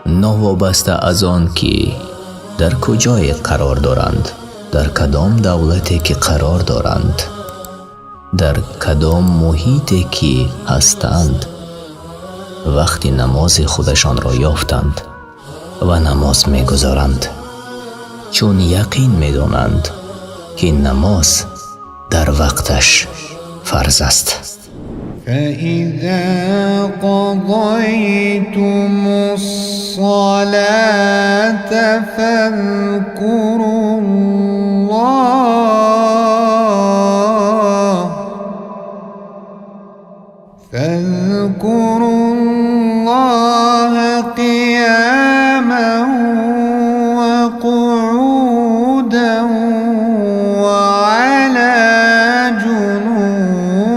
Новобаста аз он ки дар куҷое қарор доранд, дар кадом давлате ки қарор доранд, дар кадом муҳите ки ҳастанд, вақти намози худашонро ёфтанд ва намоз мегузоранд, чун яқин медонанд, ки намоз дар вақташ фарз аст. فإذا قضيتم الصلاة فاذكروا الله قياما وقعودا وعلى جنوبكم،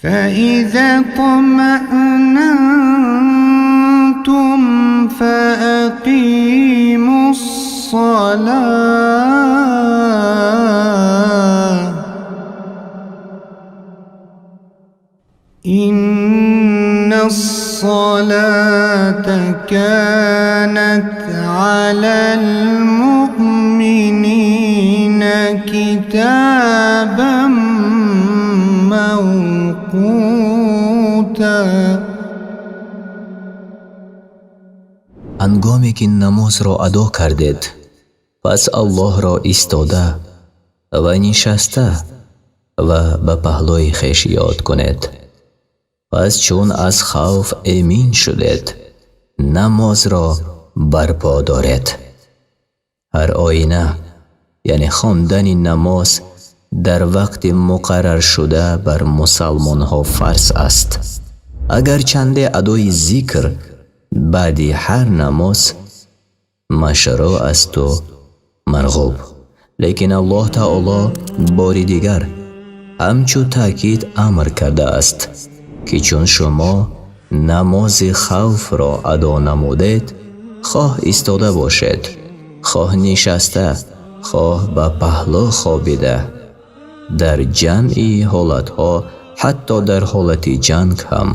فإذا اطمأننتم فأقيموا الصلاة، إن الصلاة كانت على المؤمنين كتابا موقوتا. Ҳангоме ки намозро адо кардед, пас Аллоҳро истода ва нишаста ва ба паҳлӯи хеш ёд кунед. Пас чун аз хавф эмин шудед, намозро барпо доред. Ҳар оина, яъне хондани намоз дар вақти муқарраршуда бар мусалмонҳо фарз аст. Агарчанде адои зикр баъди ҳар намоз машрӯъ асту марғуб, лекин Аллоҳ таоло бори дигар ҳамчу таъкид амр кардааст, ки чун шумо намози хавфро адо намудед, хоҳ истода бошед, хоҳ нишаста, хоҳ ба паҳлӯ хобида, дар ҷамъи ҳолатҳо, ҳатто дар ҳолати ҷанг ҳам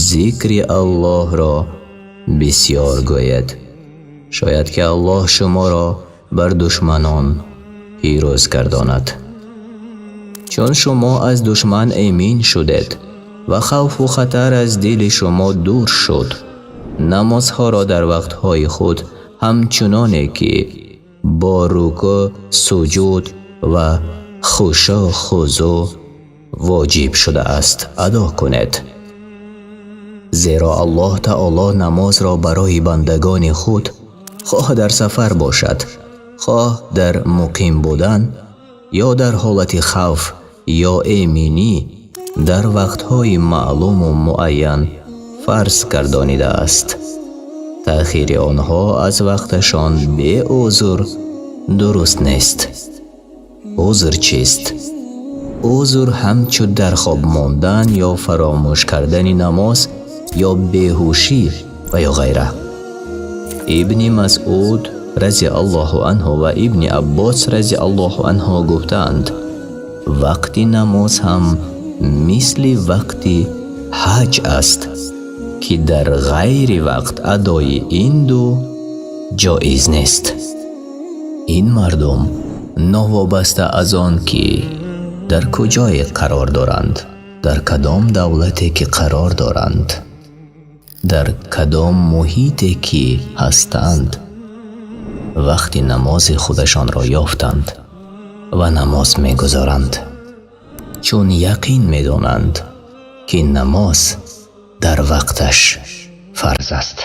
зикри Аллоҳро бисёр гӯед. Шояд ки Аллоҳ шуморо бар душманон пирӯз гардонад. Чун шумо аз душман эмин шудед ва хавфу хатар аз дили шумо дур шуд, намозҳоро дар вақтҳои худ ҳамчуноне ки бо рукӯъ, суҷуд ва хушӯъ хузӯъ воҷиб шудааст, адо кунед. Зеро Аллоҳ таоло намозро барои бандагони худ, хоҳ дар сафар бошад, хоҳ дар муқим будан ё дар ҳолати хавф ё эминӣ, дар вақтҳои маълуму муайян фарз гардонидааст. Таъхири онҳо аз вақташон беузр дуруст нест. Узр чист? Узр ҳамчун дар хоб мондан ё фаромӯш кардани намоз ё беҳушӣ ва ё ғайра. Ибни Масъуд разиаллоҳу анҳу ва Ибни Аббос разиаллоҳу анҳу гуфтаанд: вақти намоз ҳам мисли вақти ҳаҷ аст, ки дар ғайри вақт адои ин ду ҷоиз нест. Ин мардум новобаста аз он ки дар куҷое қарор доранд, дар кадом давлате ки қарор доранд, дар кадом муҳите ки ҳастанд, вақти намози худашонро ёфтанд ва намоз мегузоранд, чун яқин медонанд, ки намоз дар вақташ фарз аст.